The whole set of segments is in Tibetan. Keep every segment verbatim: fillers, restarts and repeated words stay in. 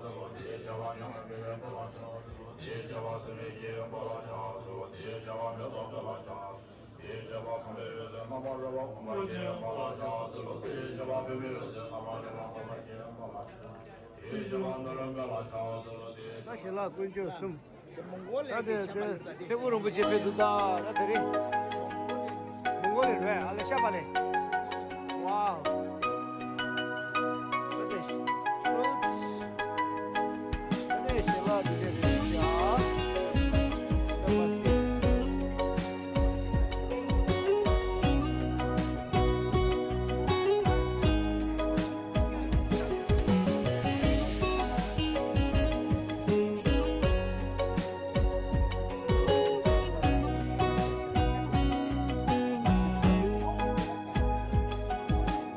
ད་ཞལ་ལག་དཀོན་མཆོག་གསུམ། ད་དེ་དེ་ཐེ་བོ་རིན་པོ་ཆེ་ཕེབས་འདུག་ད་ད་དེ་རིང་མོང་གོ་ལི་རེད། ཨ་ལེ་ཤ་པ་ལེ། ཝའོ། ད་དེ་ཕྲུ་ཊི་ད་དེ་ཞལ་ལག་དེ་དེ་རེད་ཤག་ད་མ་སི།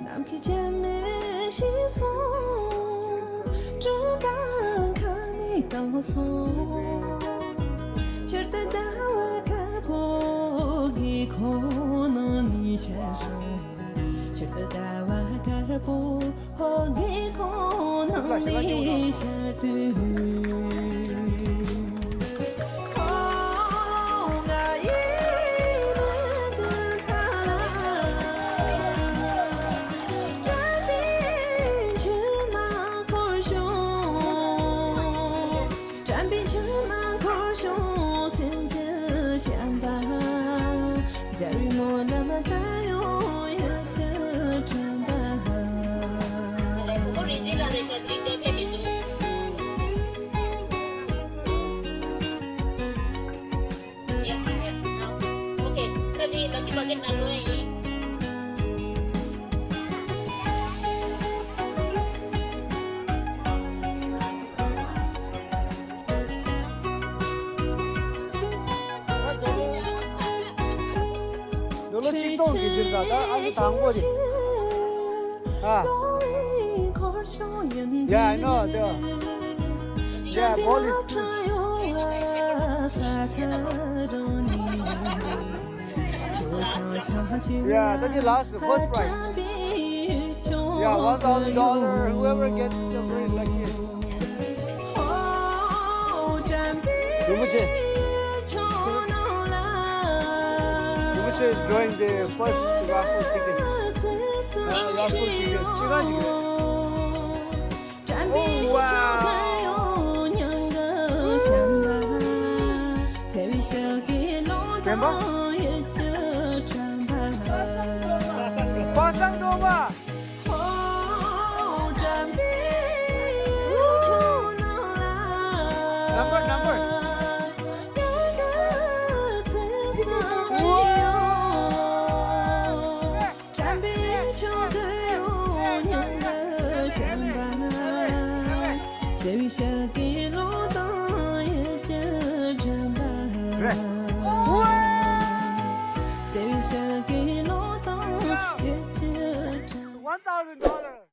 ནམ་མཁའི་ཆ་ནས་ཤི་སོང་། སྤྲིན་པ་ཁ་ནས་བཏང་སོང་། ཆར་དུ་ཟླ་བ་དཀར་པོ་གི་ཁོང་ནང་ནས་ཤར་སོང་། ཆར་དུ་ཟླ་བ་དཀར་པོ་ཧོ་ངའི་ཁོང་ནང་ནས་ཤར་དུས། ཁོང་ང་ཡི་མིག་ཏུ་ལྟ། དྲན་པའི་མཆི་མ་འཁོར་བྱུང་། དྲན་པའི་མཆི་མ་འཁོར་བྱུང་། སེམས་ཀྱི་བྱམས་པ། འཇའ་རིས་སྨོན་ལམ་ལྟར་ཡོང་། ཡིད་ཀྱི་དྲན་པ། ལོ་ལོ་གཅིག་སྟོང་གི་འདིར་ད་ལྟ་ཨ་ནི་དང་པོ་རེད། ཨ། Yeah, I know. The, yeah, ball is too. Yeah, that's the last, first prize. Yeah, one thousand dollar. Whoever gets the very luckiest. rinpoche. rinpoche is drawing the first raffle tickets. Uh, raffle tickets. ཅི་ར་ཅི་ར། Oh, wow. པ་སངས་སྒྲོལ་མ། Number, number. དྲན་པའི་ཆུ་ཁ་ཡོང་ཉམས་ལ་བཤད་པ། བརྩེ་བའི་ཞལ་གྱི་ལོ་དང་ཡིད་ཀྱི་དྲན་པ། རེད། བརྩེ་བའི་ཞལ་གྱི་ལོ་དང་ཡིད་ཀྱི་དྲན་པ། One thousand dollars.